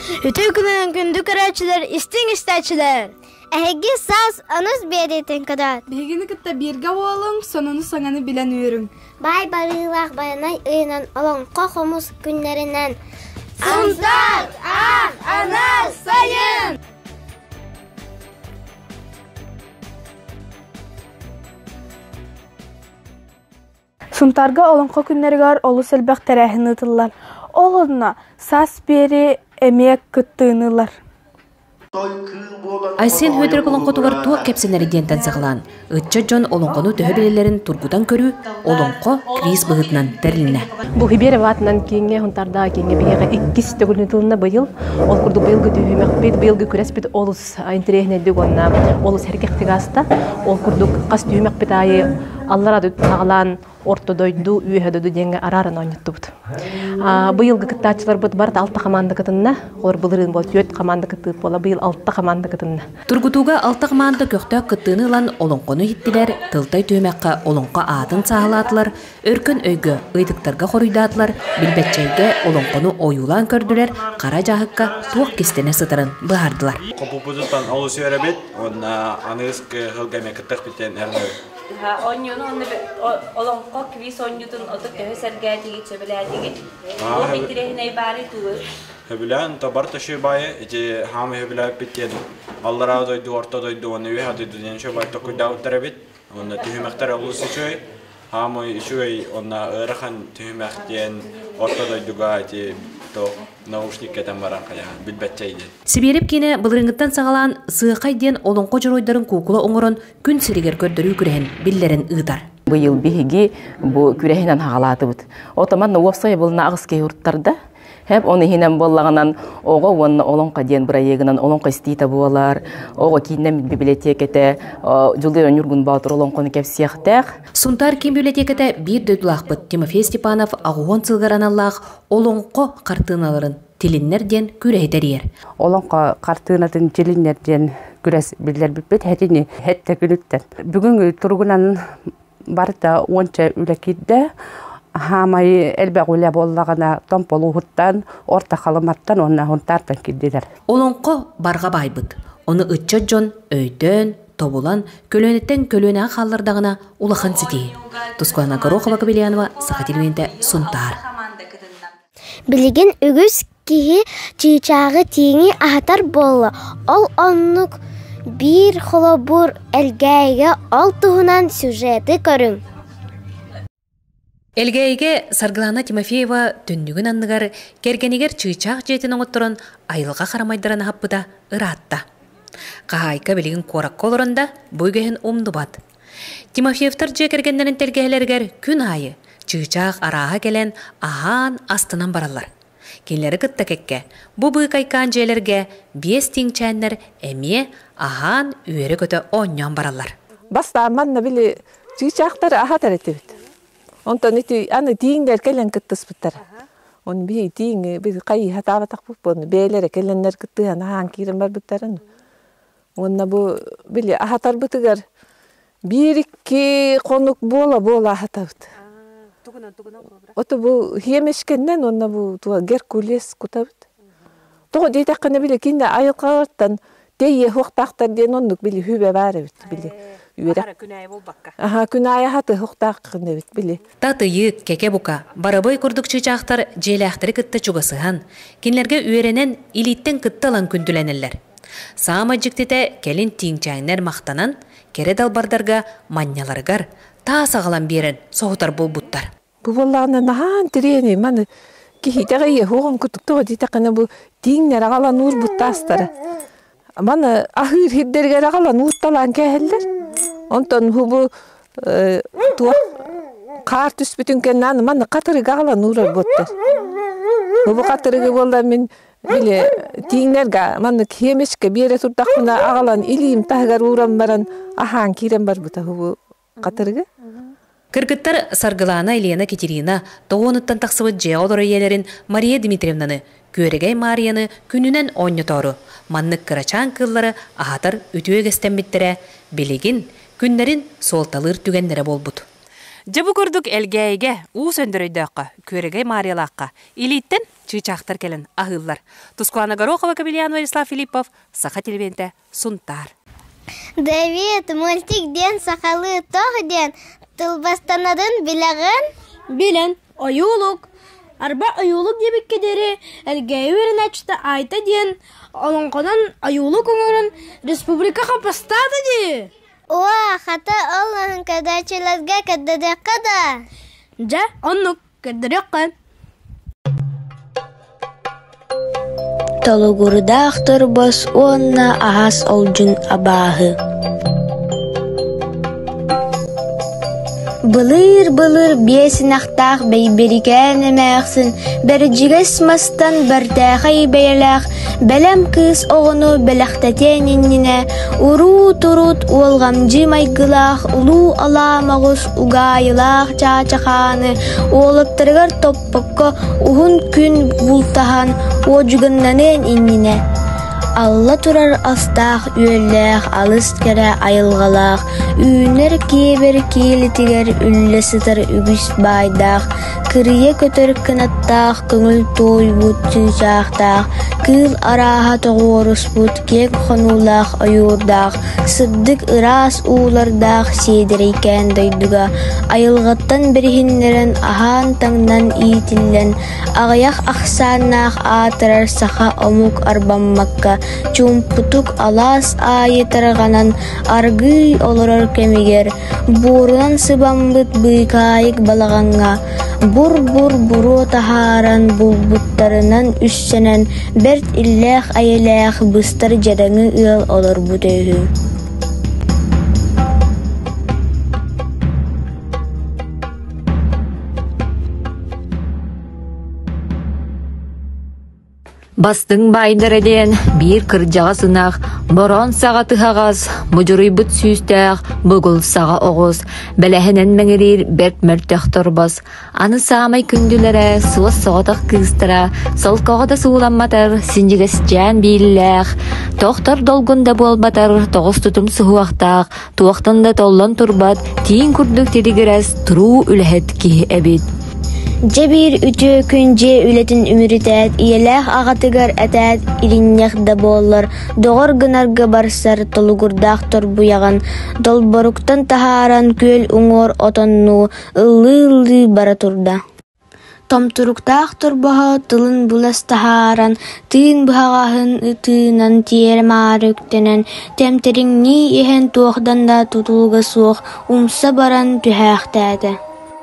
Үтүө күнүнэн күндү көрөөччүлэр, истиҥ истээччилэр! Эһиги саас онус биэриитин көрөөт. Биһигини кытта бииргэ буолуҥ, сонуну саҥаны билэн үөрүҥ. Баай барыылаах Байанай ыйынан олоҥхо хомус күннэринэн Сунтаар, аах, анаас, сайын! Сунтаарга олоҥхо күннэригэр олус элбэх тэрээһин ыытыллар. Ол онно саас биэри эмиэ кыттыыны ылар. Айсен Хөөдөрөк олоҥхотугар туох кэпсэнэрий диэнтэн саҕалаан, ыччат дьон олоҥхону төһө билэллэрин тургутан көрүү олоҥхо квиз быһыытынан тэрилиннэ. Бу Хибер ватынан кииҥҥэ Хунтардаах кииҥҥэ биһиэхэ иккис төгүлүн тылына быйыл. Ол курдук быйылгы түһүмэхпит, быйылгы күрэспит олус интэриэһинэйдик уонна олус сэргэхтик ааста. Ол курдук хас түһүмэхпит аайы аллараа аҕалаан орто дойду, үөһэ дойду диэҥҥэ арааран оонньоттубут. Быйылгы кыттааччыларбыт барыта алта хамаанда кытынна. Олор былырыын буол түөрт хамаанда кыттыыт буола, быйыл алта хамаанда кытынна. Тургутууга алта хамаанда көхтөөх кыттыыны ылан олоҥхону иһиттилэр, тылтай түһүмэххэ олоҥхо аатын сааһылаатылар, өркөн өйгө ыйытыктарга хоруйдаатылар, билбэтчэйгэ олоҥхону ойуулаан көрдүлэр, хара дьааһыкка туох кистэнэ сытарын быһаардылар. Хопуппутуттан олус үөрэбит уонна аныгыс кыһылга эмиэ кыттыахпыт диэн эрэнэбит. Оонньууну уонна олоҥхо квиз оонньуутун отут төһө сэргээтигит, сөбүлээтигит? Туох интириэһинэй баарый тулы? Сөбүлээн табар төшү баайы ити хаам сөбүлээппит диэн аллараа дойду, орто дойду уонна үөһэ дойду диэн үчүгэй баай токуйдаабыттар эбит. Уонна түһүмэхтэр олус үчүгэй. Хаамай үчүгэй уонна ыарахан түһүмэх диэн орто дойдуга ити то наушник кэтэн баран хайаан билбэтчэй диэн. Сибиэрэп киинэ былырыыҥҥыттан саҕалаан Сыахай диэн олоҥхо дьоруойдарын куукула оҥорон күн сиригэр көрдөрүү күрэһин биллэрэн ыытар. Быйыл биһиги бу күрэһинэн хаҕалаатыбыт. Отоман уопсай булна аҕыс киһи урттарда. Хэп он иһинэн буоллаҕынан оҕо уонна олоҥхо диэн бырайыагынан олоҥхо истиитэ буолар, оҕо кииннэммит библиотекэтэ Дьулуйа Ньургун Боотур олоҥхону кэпсиэхтээх. Сунтаар киин библиотеката биир дойдулаахпыт Тимофей Степанов аҕыһуон сылгар аналлаах олоҥхо хартыыналарын тилиннэр диэн күрэһи тэрийэр. Олоҥхо хартыынатын тилиннэр диэн күрэс биллэрбиппит хэтини хэттэ күнүттэн. Бүгүн туругунан барыта уонча үлэ киирдэ. Хаамай элбэх үлэ буоллаҕына Томполууһуттан, Орто Халыматтан уонна Хунтаартан киирдилэр. Олоҥхо барҕа байбыт. Ону ыччат дьон өйдөөн, тобулан, көлүөнэттэн көлүөнэҕэ хааллардаҕына улахан ситиһии. Тускуана Горохова Кобельянова, Саха телевидениетэ, Сунтаар. Билигин үгүс киһи чыычааҕы тииҥи аһатар буолла, ол оннук биир холобур Элгээйигэ ол туһунан сюжеты көрүҥ. Элгээйигэ Саргылана Тимофеева түннүгүн анныгар кэргэнигэр чыычаах дьиэтин оҥотторон айылҕа харамайдарын аһаппыта ыраатта. Хаһаайка билигин куоракка олорон да бу үгэһин умнубат. Тимофеевтар дьиэ кэргэннэрин тэлгэһэлэригэр күн аайы чыычаах арааһа кэлэн аһаан астынан бараллар. Кинилэри кытта кэккэ бу быыкайкаан дьиэлэргэ биэс тииҥчээннэр эмиэ аһаан үөрэ-көтө оонньоон бараллар. Бастаан манна били чыычаахтары аһатар этибит. Онтон ити аны тииҥнэр кэлэн кыттыспыттар. Он би тииҥи би хайыһа таабатахпыт буолну бэйэлэрэ кэлэннэр кыттыһан аһаан киирэн барбыттарын. Уонна бу били аһатарбытыгар биир-икки хонук буола-буола аһатабыт. Ото бу хиэмэшкэннэн уонна бу туга Геркулес кутабыт. Тоҕо диэтэххинэ били кинне айылҕалартан тэйиэ хуохтаахтар диэн оннук били хүбэ баар эбит били үөрэх. Аха күн аайы аһаты хуохтааххын эбит били. Татыйык, кэкэ-бука, барабой курдук чыычаахтар дьиэлээхтэри кытта чугасыһан, кинилэргэ үөрэнэн илииттэн кытта ылан күндүлэнэллэр. Саамай дьиктитэ кэлин тииҥчээҥнэр махтанан, кэрэ далбардарга манньаларыгар таас аҕалан биэрэн соһутар буолбуттар. Бу буоллаҕына наһаан тириэни маны киһитэҕэ ийэ кутук тоҕо диэтэххинэ бу тииҥнэр аҕалан уурбут таастара. Маны аһыыр сирдэригэр аҕалан уурталаан кээһэллэр. Онтон бу туох хаар түспүтүн кэннэ аны маны хатырыга аҕалан уурар буоттар. Бу хатырыгы буолла мин били тииҥнэргэ маннык хиэмэшкэ биэрэ турдахпына аҕалан илиим таһыгар ууран баран аһаан киирэн барбыта бу хатырыгы. Кыргыттар Саргылаана Елена Катерина тоҕуонуттан тахсыбыт дьиэҕэ олорор ийэлэрин Мария Дмитриевнаны, Күөрэгэй Маарыйаны күнүнэн оонньотоору, маннык кырачаан кыыллары аһатар үтүө үгэстэммиттэрэ билигин күннэрин суолталыыр түгэннэрэ буолбут. Дьэ бу курдук Элгээйигэ, Уус Өндөрөйдөөххө, Күөрэгэй Маарыйалаахха илииттэн чыычаахтар кэлэн аһыыллар. Тускулана Горохова, Кабельян Владислав Филиппов, Саха телевидениетэ, Сунтаар. Давид, мультик диэн сахалыы туох диэн тылбастанарын билэҕин? Билэн, ойуулук. Арба ойуулук диэбиккэ диэри Элгээйи үөрэнээччитэ Айта диэн олоҥхонон ойуулук оҥорон республика хапастаата дии. Уа, хата ол көрөөччүлэргэ көрдөрүөххэ да? Дьэ, оннук, көрдөрүөххэ. Толугурдаах торбос уонна аһас олдьун абааһы Былыыр-былыр биэс ынахтаах Бэйбэрикээн эмээхсин бэрдьигэс мастан бэртээхэй бэйэлээх бэлэм кыыс оҕону бэлэхтэтиэн иннинэ уруут-урут уолҕамдьы майгылаах улуу алаа моҕус угаайылаах чаачахааны уолаттарыгар топпокко уһун күн бултаһан уодьуганнаныан иннинэ алла турар астаах-үөллээх алыс кэрэ айылҕалаах үүнэр киэбэр киэлитигэр үллэ сытар үгүс баайдаах кырыйа көтөр кынаттаах көҥүл туойбут чыычаахтаах кыыл арааһа тоҕуоруспут киэҥ хонуулаах ойуурдаах сырдык ыраас уулардаах сиэдэрэйкээн дойдуга айылҕаттан бэриһиннэрэн аһаан-таҥнан иитиллэн аҕыйах ахсааннаах аатырар саха омук арбаммакка чуумпутук алаас аайы тарҕанан аргыый олорор кэмигэр буорунан сыбаммыт быыкаайык балаҕаҥҥа бур-бур буруо таһааран булбуттарынан үссэнэн бэрт иллээх-эйэлээх быстар дьадаҥы ыал олорбут үһү. Бастыҥ баайдара диэн биир кырдьаҕас ынах, бороон саҕа тыһаҕас, мудьуруйбут сүүстээх бугул саҕа оҕус, бэлэһинэн мэҥириир бэрт мөлтөх торбос, аны саамай күндүлэрэ суос соҕотох кыыстара, солкоҕо да сууламматар синньигэсчээн бииллээх, тохтор долгун да буолбатар тоҕус тутум суһуохтаах, туохтан да толлон турбат, тииҥ курдук тилигирэс туруу үлэһит киһи эбит. Дьэ биир үтүө күн дьиэ үлэтин үмүрүтээт, ийэлээх аҕатыгар этээт иринньэх да буоллар, доҕор гынарга барсар толугурдаах торбуйаҕын долборуктан таһааран күөл уҥуор отоннуу, ыллыы-ыллыы бара турда. Томтуруктаах торбоһо тылын булас таһааран, тыын быһаҕаһын ытыынан тиэрэ-маары үктэнэн, тэмтэриҥнии иһэн туохтан да тутулуга суох умса баран түһээхтээтэ.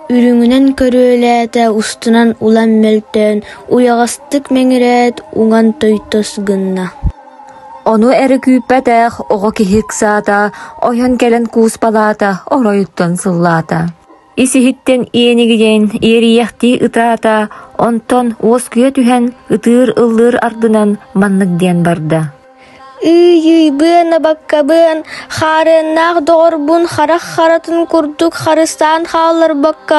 Үрүҥүнэн көрүөлээтэ, устунан улам мөлтөөн, уйаҕастык мэҥирээт, уҥан тойтос гынна. Ону эрэ күүппэтэх оҕо киһи ыксаата, ойон кэлэн кууспалаата, оройуттан сыллаата. Ис-иһиттэн иэнигийэн иэрийэхтии ытаата, онтон уоскуйа түһэн ытыыр-ыллыыр ардынан маннык диэн барда: Ыый-ыйбыан абаккабыан, хаарыаннаах доҕорбун харах харатын курдук харыстаан хаалларбакка,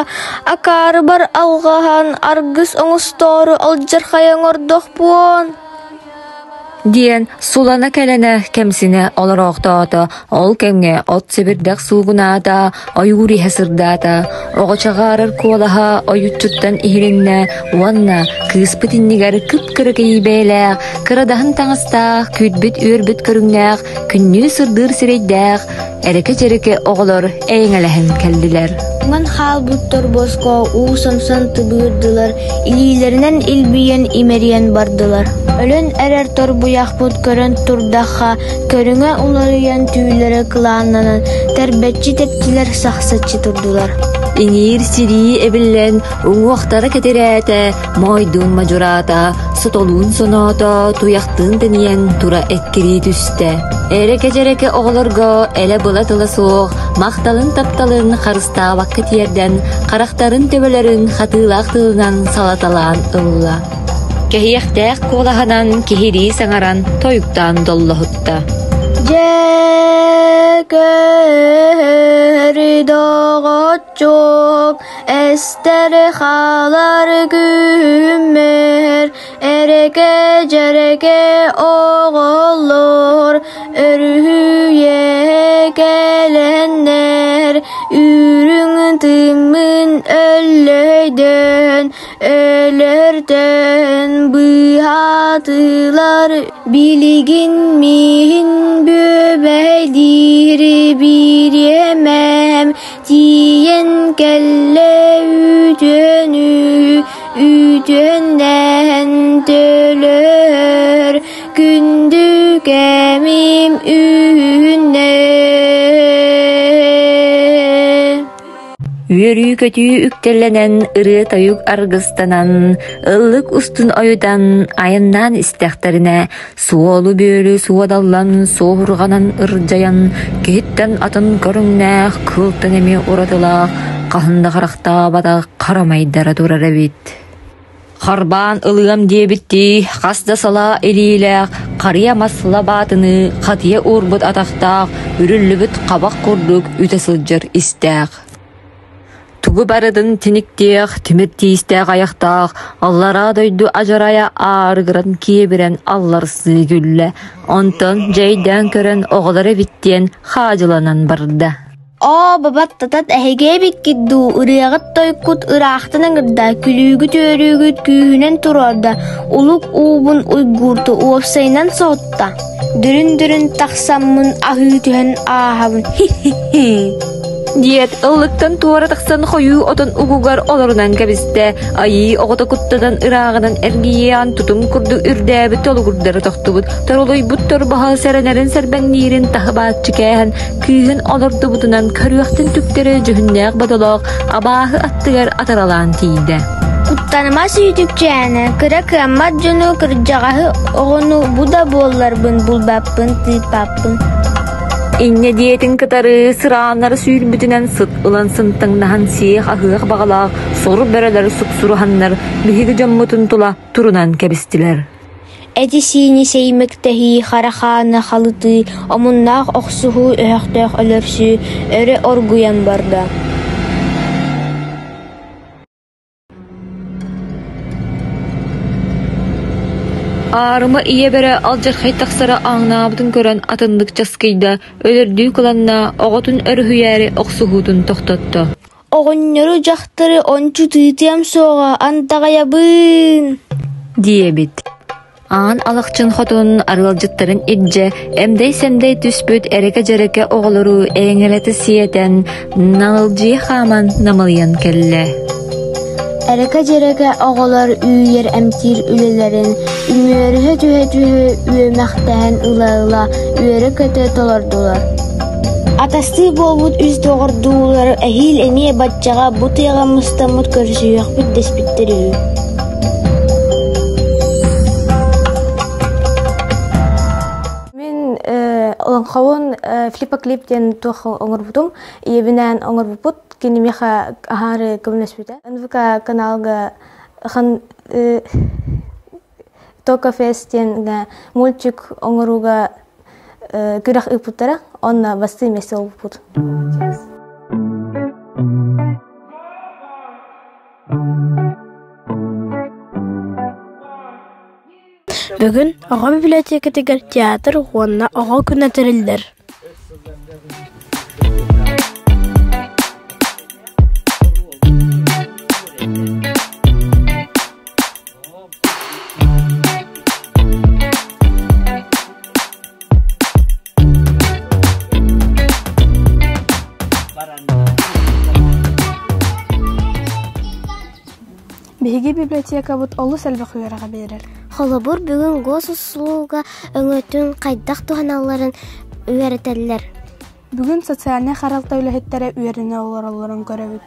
акаарыбар алҕаһан аргыс оҥостоору алдьархай оҥордохпуон диэн сулана кэлэнэ кэмсинэ олороохтоото. Ол кэмҥэ от сэбирдэх суугунаата, ойуур иһэ сырдаата, оҕо чаҕаарар куолаһа ойуччуттан иһилиннэ уонна кыыспыт иннигэр кып-кыра кэйиибээлээх, кырадаһын таҥастаах, күүтбүт-үөрбүт көрүҥнээх, күннүү сырдыыр сирэйдээх, эрэкэ-дьэрэкэ оҕолор эйэҥэлэһэн кэллилэр. Уҥан хаалбыт торбоско уу сомсон тыбыырдылар, илиилэринэн илбийэн имэрийэн бардылар. Өлөн эрэр торбуйахпыт көрөн турдахха, көрүҥэ уларыйан түүлэрэ кылааннанан, тэрбэччи тэптилэр сахсаччы турдулар. Иҥиир сирии эбиллэн, уҥуохтара кэтирээтэ, моойдуун мадьураата, сотолуун соноото, туйахтыын тэнийэн тура эккирии түстэ. Эрэкэ-дьэрэкэ оҕолорго элэ-была тыла суох, махталын-тапталын харыстаабакка тиэрдэн, харахтарын төбөлөрүн хатыылаах тылынан салаталаан ылла. Кэһиэхтээх куолаһынан киһилии саҥаран тойуктаан доллоһутта. Дьэ көһөр доҕоччуок, эстэр хаалар күммэр, Эрэкэ-дьэрэкэ оҕолор өрүһүйэ кэлэннэр, үрүҥ тыммыт өллөйдөөн, өлөртөн быыһаатылар, билигин миигин бүөбэйдиир бириэмэм тиийэн кэллэ үтүөнү үтүөннээн төлөөр күндү кэмим үүннэ. Үөрүү-көтүү үктэллэнэн, ырыа-тойук аргыстанан, ыллык устун ойутан, айаннаан истэхтэринэ, суолу-бүөлү суодаллан, суоһурҕанан ырдьайан, киһиттэн атын көрүҥнээх, кыылтан эмиэ уратылаах, хаһан да харахтаабатах харамайдара турар эбит. Харбаан ылыам диэбиттии, хас да салаа илиилээх, харыйа мас лабаатыныы хатыйа уурбут атахтаах, үрүллүбүт хабах курдук үтэ сылдьар истээх. Тугу барытын тиниктиэх, тимир тиистээх айахтаах, аллараа дойду адьарайа аарыгыран киэбирэн алларсыы күллэ, онтон дьэйдээн көрөн оҕолор эбит диэн хаадьыланан барда. Оо, бабат-татат эһиги эбиккит дуу, ырыаҕыт-тойуккут ыраахтан ыҥырда, күлүүгүт-үөрүүгүт күүһүнэн туруорда, улук уубун уйгуурта уопсайынан соһутта. Дөрүн-дөрүн тахсаммын аһыы түһэн ааһабын, хи-хи-хи. Диэт, ыллыктан туора тахсан хойуу отон угугар олорунан кэбистэ. Айыы оҕото куттанан ырааҕынан эргийиэҕин тутум курдук үрдээбит толугурдары тохтубут, торолуйбут торбоһо сэрэнэрин сэрбэҥниирин таһыбааччы кээһэн, кыыһын олордубутунан көрүөхтэн түктэри дьүһүннээх бодолоох абааһы аттыгар атаралаан тиийдэ. Куттаныма сүүтүкчээнэ, кыра кыаммат дьону кырдьаҕаһы оҕону бу да буолларбын булбаппын, тыыппаппын. Инньэ диэтин кытары сырааннары сүүрбүтүнэн сыт ылан сынтаҥнаһан сиэх-аһыах баҕалаах сору бөрөлөр суксуруһаннар биһиги дьоммутун тула турунан кэбистилэр. Эти-сиини сэймэктэһии, хара хааны халытыы, омуннаах охсуһуу, өһөхтөөх өлөрсүү өрө оргуйан барда. Аарыма ийэ бөрө алдьархай тахсара ааҥнаабытын көрөн атыннык часкыйда, өлөрдүү кыланна, оҕотун өрүһүйээри охсуһуутун тохтотто. Оҕонньору дьахтары ончу тыытыам суоҕа, андаҕайабыын диэбит. Аан Алахчын хотун арыалдьыттарын илдьэ эмдэй-сэмдэй түспүт эрэкэ-дьэрэкэ оҕолору эйэҥэлэтэ сиэтэн, наҕылдьыйа хааман намылыйан кэллэ. Эрэкэ-дьэрэкэ оҕолор үүйэр эмтиир үлэлэрин үмүөрүһэ түһэ-түһэ үөмэхтэһэн ыла-ыла үөрэ-көтө толордулар. Атастыы буолбут үс доҕордуулар эһиил эмиэ баччаҕа бу тыаҕа мустаммыт көрсүһүөхпүт дэспиттэр үһү. Мин олоҥхобун Флипа-клип диэн туох оҥорбутум. Ийэбинээн оҥорбуппут. Кини миэхэ аһаары көмөлөспүтэ. НВК каналга хан Тока Фест диэн мультик оҥорууга күрэх ыыппыттара. Онно бастыы миэстэ ылбыппыт. Бүгүн оҕо библиотекатыгар театр уонна оҕо күнэ тэриллэр. Биһиги библиотекабыт олус элбэх үөрэҕи биэрэр. Холобур, бүгүн госуслуга өҥөтүн хайдах туһаналларын үөрэтэллэр. Бүгүн социальнай харалта үлэһиттэрэ үөрэнэ олороллорун көрөбүт.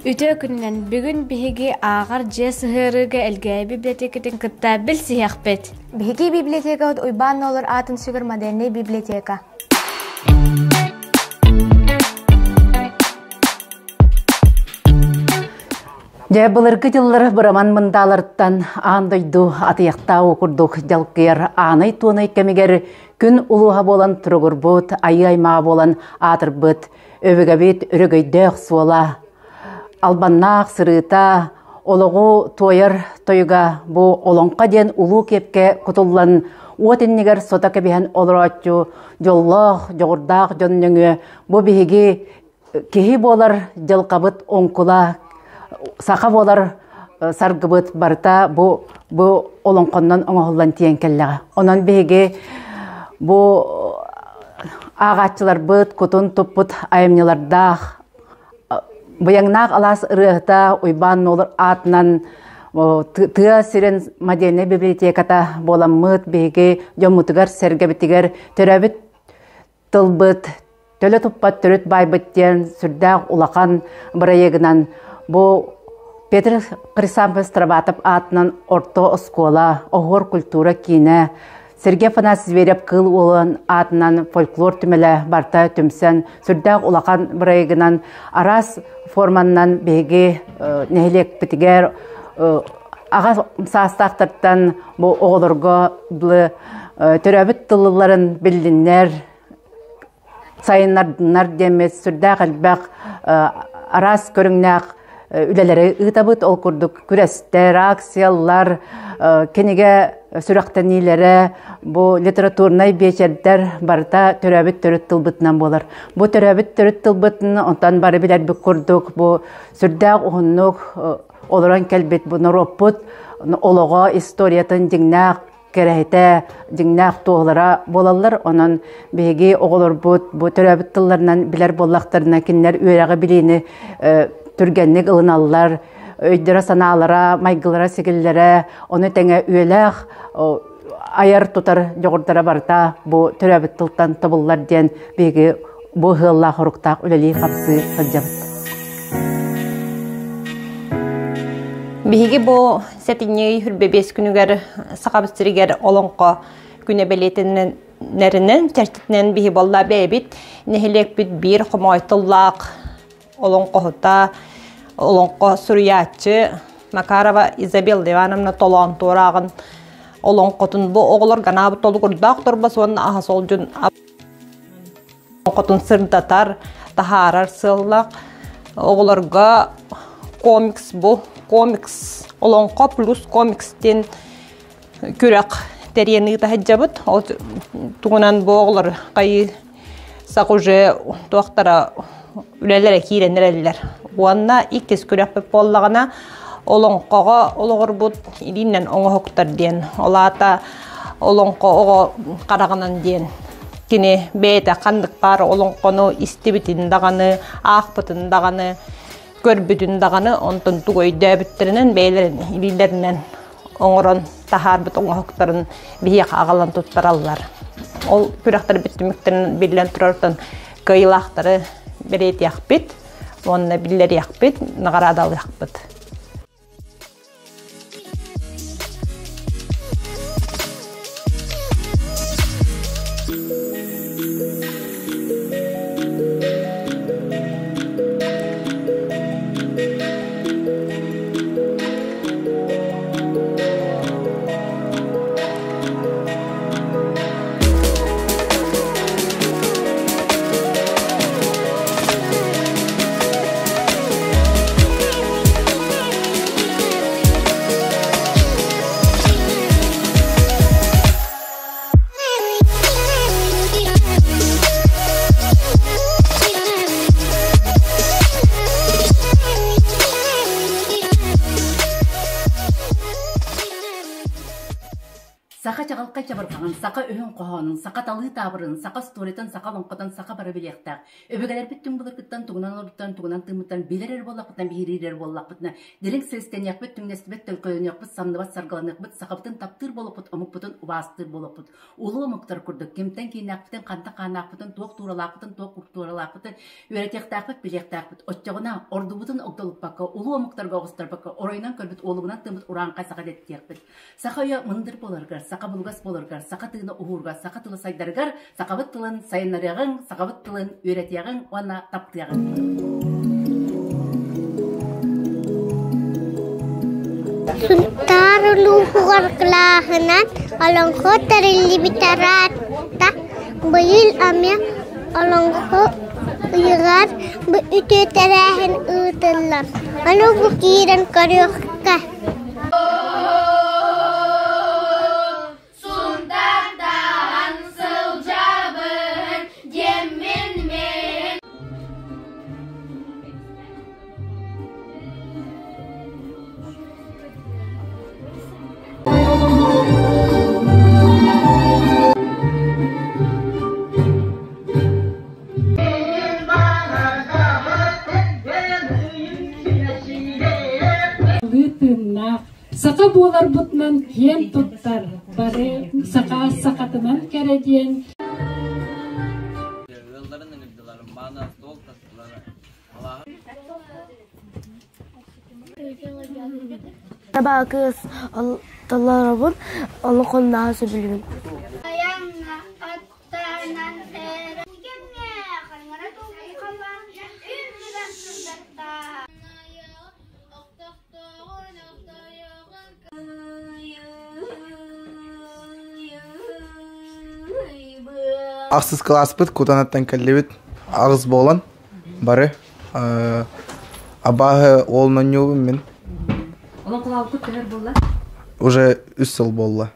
Үтүө күнүнэн бүгүн биһиги ааҕар дьиэ сыһыарыыга Элгээйи библиотекатын кытта билсиһиэхпит. Биһиги библиотекабыт Уйбаан Нолор аатын сүгэр модельнай библиотека. Дьэ, былыргы дьыллар быраман мындааларыттан аан дойду атыйахтаа курдук дьалкыйар аанай-туонай кэмигэр күн улууһа буолан туругурбут, айыы аймаҕа буолан аатырбыт өбүгэбит өрөгөйдөөх суола, албаннаах сырыыта, олоҕу туойар тойуга бу олоҥхо диэн улуу киэпкэ кутуллан уот иннигэр сото кэбиһэн олорооччу дьоллоох, дьоҕурдаах дьон нөҥүө бу биһиги киһи буолар дьылҕабыт оҥкула, саха буолар саргыбыт барыта бу бу олоҥхоннон оҥоһуллан тиийэн кэллэҕэ. Онон биһиги бу ааҕааччыларбыт кутун туппут айымньылардаах Быйаҥнаах алаас ырыаһыта Уйбаан Нуолур аатынан тыа сирин модельнай библиотеката буоламмыт биһиги дьоммутугар-сэргэбитигэр төрөөбүт тылбыт төлө туппат төрүт баайбыт диэн сүрдээх улахан бырайыагынан бу Петр Хрисанфович Староватов аатынан орто оскуола, оһуор культура киинэ, Сергей Афанасьевич Зверев Кыыл Уолун аатынан фольклор түмэлэ барта түмсэн сүрдээх улахан бырайыагынан араас форманнан биһиги нэһилиэкпитигэр аҕа саастаахтартан бу оҕолорго төрөөбүт тылларын биллиннэр, сайыннардыннар диэммит сүрдээх элбэх араас көрүҥнээх үлэлэри ыытабыт. Ол курдук күрэстэр, акциялар, кинигэ сүрэхтэниилэрэ, бу литературнай биэчэрдэр барыта төрөөбүт төрүт тылбытынан буолар. Бу төрөөбүт төрүт тылбытын онтон бары билэрбит курдук бу сүрдээх уһуннук олорон кэлбит бу норуоппут олоҕо историятын дьиҥнээх кэрэһитэ, дьиҥнээх туоһулара буолаллар. Онон биһиги оҕолорбут бу төрөөбүт тылларынан билэр буоллахтарына, кинилэр үөрэҕи билиини түргэнник ылыналлар, өйдөрө-санаалара, майгылара-сигилилэрэ, ону тэҥэ үөлээх айар-тутар дьоҕурдара барыта бу төрөөбүт тылтан тобуллар диэн биһиги бу ыһыаллаах-хоруктаах үлэлии-хамсыы сылдьабыт. Биһиги бу сэтинньи 25 күнүгэр Сахабыт сиригэр олоҥхо күнэ бэлиэтэнэринэн чэрчитинэн биһи болла бэйэбит нэһилиэкпит биир хомоой тыллаах олоҥхоһута, олоҥхо суруйааччы Макарова Изабелла Ивановна Толоон туорааҕын олоҥхотун бу оҕолор ганаабыт толугурдаах торбос уонна аһа солдьун Олоҥхотун сырдатар, таһаарар сыаллаах оҕолорго комикс бу комикс олоҥхо плюс комикс диэн күрэх тэрийэн ыыта сылдьабыт. Ол тугунан бу оҕолор хайыы сах уже туохтара үлэлэрэ киирэн эрэллэр. Уонна иккис күрэхпит буоллаҕына олоҥхоҕо олоҕурбут илиинэн оҥоһуктар диэн. Ол аата олоҥхо оҕо хараҕынан диэн кини бэйэтэ ханнык баар олоҥхону истибитин даҕаны, аахпытын даҕаны, көрбүтүн даҕаны, онтон тугу өйдөөбүттэринэн бэйэлэрин илиилэринэн оҥорон таһаарбыт оҥоһуктарын биһиэхэ аҕалан туттараллар. Ол күрэхтэрбит түмүктэрин биллэн турартан кыайыылаахтары бэлиэтиэхпит уонна биллэриэхпит, наҕараадалыахпыт. Саха чаҕылхай чабырҕаҕын, саха өһүн хоһоонун, саха талыы таабырын, саха остуоруйатын, саха олоҥхотун саха бары билиэхтээх. Өбүгэлэрбит түҥ былыргыттан тугунан олорбуттарын, тугунан тыыммыттарын билэр эрэ буоллахпытына, биһириир эрэ буоллахпытына, дириҥ силистэниэхпит, түҥнэстибэт төлкөлөнүөхпүт, самныбат саргыланыахпыт, сахабытын таптыыр буолуохпут, омукпутун убаастыыр буолуохпут. Улуу омуктар курдук кимтэн кииннээхпитин, хантан хааннаахпытын, туох тууралаахпытын, туох культуралаахпытын үөрэтиэхтээхпит, билиэхтээхпит. Оччоҕуна ордубутун огдолуппакка, улуу омуктарга оҕустарбакка, оройунан көрбүт уолугунан тыыммыт урааҥхай саха дэттиэхпит. Саха өйө мындыр буоларыгар, саха булугас буоларыгар, саха тыына уһуурга, саха тыла сайдарыгар, сахабыт тылын сайыннарыаҕыҥ, сахабыт тылын үөрэтиэҕиҥ уонна таптыаҕыҥ. Сунтаар улууһугар кылааһынан олоҥхо тэриллибитэ ыраатта. Быйыл эмиэ Олоҥхо ыйыгар бу үтүө тэрээһин ыытыллар. Аны бу киирэн көрүөххэ. Сунтаартан сылдьабын диэммин мин Тыыннаах Саха буоларбытынан киэн туттар, бары саха сахатынан кэрэ диэн Табаакы толоробун, олоххоннааҕы сөбүлүүбүн. Ахсыс кылааспыт Кутанаттан кэллибит. Аҕыс буолан бары абааһы уолун оонньуубун мин. Олоҥхолообуккут төһөр буолла? Уже үс сыл буолла.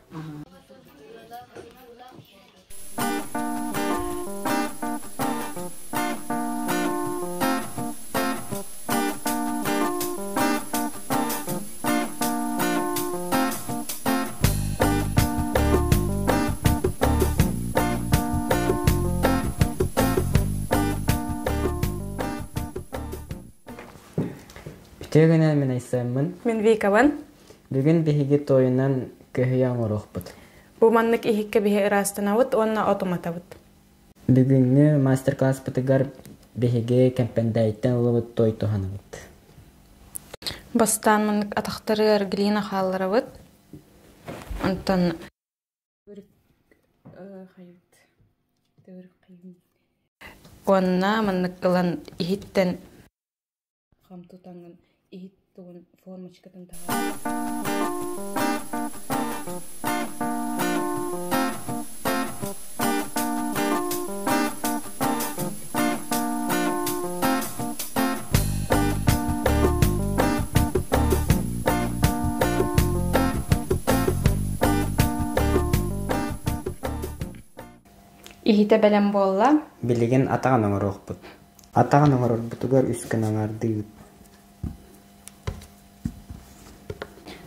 Үтүө гынан мин Айсыаммын. Мин Викабын. Бүгүн биһиги туойунан көһүйэ оҥоруохпут. Бу маннык иһиккэ биһи ыраастанабыт уонна от уматабыт. Бүгүҥҥү мастер-класспытыгар биһиги Кэмпэндээйиттэн ылыбыт той туһанабыт. Бастаан маннык атахтарыгар глина хаалларабыт. Онтон уонна маннык ылан иһиттэн хам тутаҥҥын иһит тугун формочкатын таһаар. Иһитэ бэлэм буолла. Билигин атаҕын оҥоруохпут. Атаҕын оҥорорбутугар үс гына аҥаардыыбыт.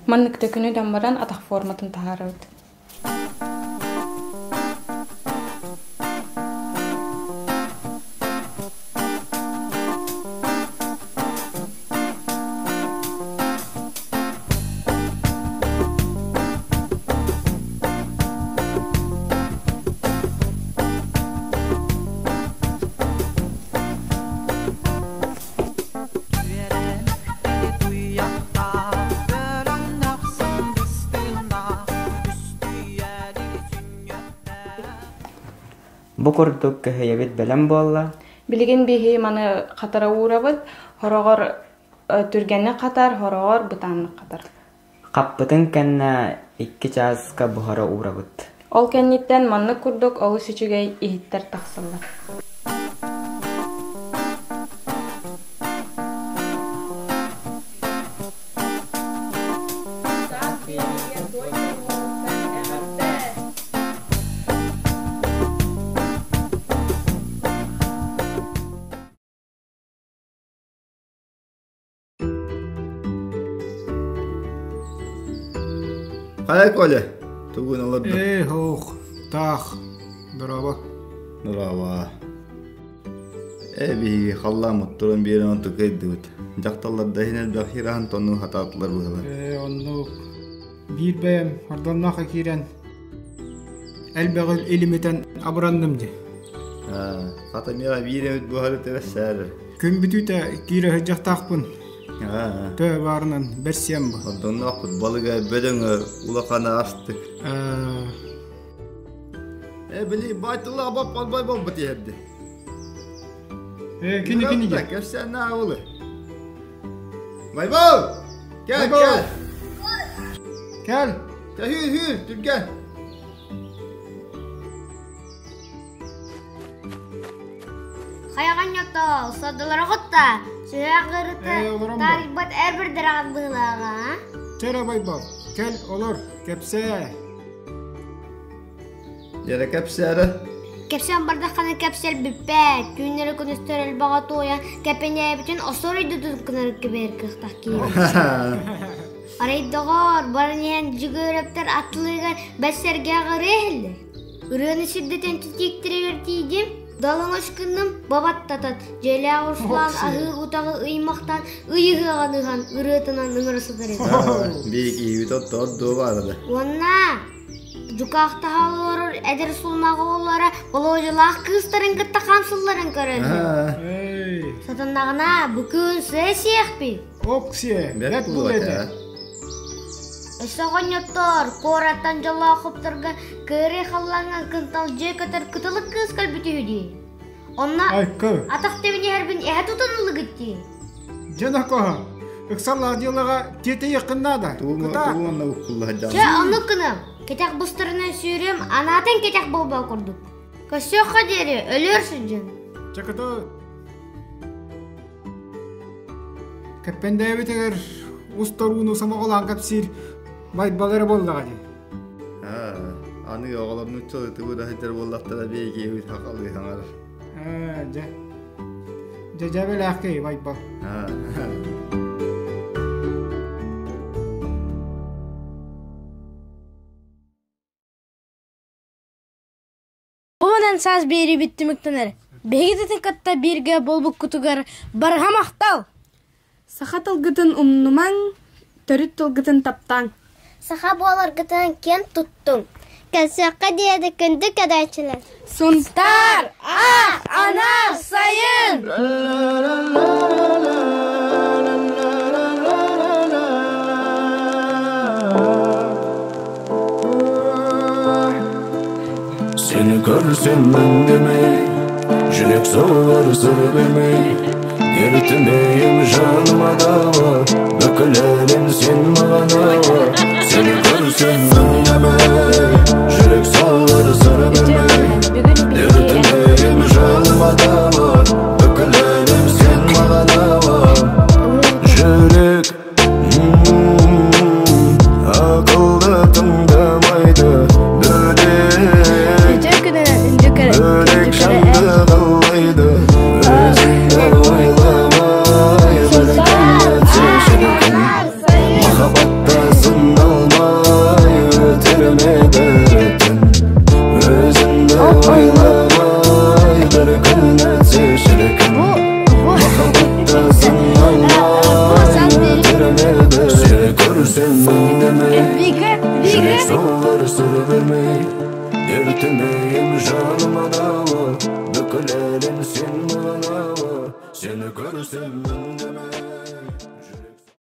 Маннык төкүнү баран атах форматын таһаарабыт. Бу курдук көһүйэбит бэлэм буолла. Билигин биһи маны хатара уурабыт, хороҕор түргэнник хатар, хороҕор бытааннык хатар. Хаппытын кэннэ икки чааска буһара уурабыт. Ол кэнниттэн маннык курдук олус үчүгэй иһиттэр тахсаллар. Хайа, Коля, тугун олордуҥ? Ээ, ох, таах, дорообо. Дорообо. Ээ, биһиги халлаан муттуран биэрэн онту кыайдыбыт. Дьахталлар да иһин элбэх хираһан тонну хатаатылар быһылар. Ээ, оннук. Биир бэйэм ордонноох киирэн элбэҕи илимитэн абыранным дии. Хата миэхэ биир эмит буһары тэбэссээрэр. Күн бүтүүтэ киирэ сылдьахтаахпын. Төө баарынан бэрсиэм бу. Ордонноохпут балыга бөдөҥө улахана астык. Э, били байтыллаах баппалбай болбут иһэрди. Э, кини кини Кэпсээн наабылы. Байбал! Кел, кел! Кэл, тэһүү-һүү, түргэн. Хайаҕанньото, содулара хотта, сүһээх ырыта таарыйбат эр бирдэрэҕин быһылааҕа. Чэрэ Байбал, кэл олор, кэпсээ. Дьэрэ кэпсээрэ. Кэпсээн бардаххына кэпсэл бүппэт, түүннэри күнүстэр элбэҕэ туойан, кэппэнээбитин осор өйдөтүн гынар кэбиһэр кыахтаах киһи. Арай доҕоор, баран иһэн Дьөгүөрэптэр аттылыгар бэс сэргээх ырыа иһиллэр. Ырыаны сирдэтэн титииктэригэр тиийдим, далаҥас гынным, бабаттатан, дьиэлээх Руслан аһыы утаҕы ыймахтаан ый ыһыаҕын ыһан ырыатынан ыҥыра сытар этэ. Биир киһибит оттоор дуо баарада. Уонна дьукаахтаһа олорор эдэр сулумах оҕолоро Володялаах кыыстарын кытта хаамсылларын көрөн. Сатаннаҕына бу күн сыа сиэхпит. Оксиэ, бэрт буолуо этэ. Өссө оҕонньоттор куораттан дьоллоох хоптарга кыарый халлааҥҥа кынталдьыйа көтөр кытылык кыыс кэлбит үһү дии. Онно атах тэбин иһэрбин эһэ тутан ылыгыт дии. Дьэ нокоһо, ыксаллаах дьыалаҕа тиэтэйиэххин наада. Чэ, оннук гыныам. Кэтэх быстарынан сүүрүөм, анаатын кэтэх буолбаа курдук. Көрсүөххэ диэри өлүөр сылдьын. Чэ, кытыл. Кэппэндээбитигэр устарууну сомоҕолоон кэпсиир Байбал эрэ буоллаҕа дии. Аны оҕолор нууччалыы тыбыраһыйдар буоллахтара биэги сахалыы саҥарар. Дьэ. Дьэ дьэбэлээхкэй Байбал. Бу саас биэрибит түмүктэнэр. Биһигитин кытта бииргэ буолбуккутугар барҕа махтал! Саха тылгытын умнумаҥ, төрүт тылгытын таптааҥ. Саха буоларгытынан киэн туттуҥ. Кэлсиэххэ диэри күндү көрөөччүлэр. Сунтаар, ах, анар, сайын! Seni görsem үндемей Жүрек соғар сыр бермей Дертімейім жаныма дауа Бүкіл әлем сен маған ауа Сені көрсем үндемей Жүрек соғар сыр бермей Дертімейім жаныма дауа Бүкіл әлем сен маған ауа Жүрек Ақылды тыңдамайды бөлек Бөлек жанды қалайды Өзіңді ойламай бір күн өтсе шіркін Махаббатта сыналмай өтер ме бір түн Өзіңді ойламай бір күн өтсе шіркін Махаббатта сыналмай өтер ме бір Сені көрсем үндемей Жүрек соғар сыр бермей Дертімейім жаныма дауа Бүкіл әлем сен маған ауа Сені көрсем үндемей.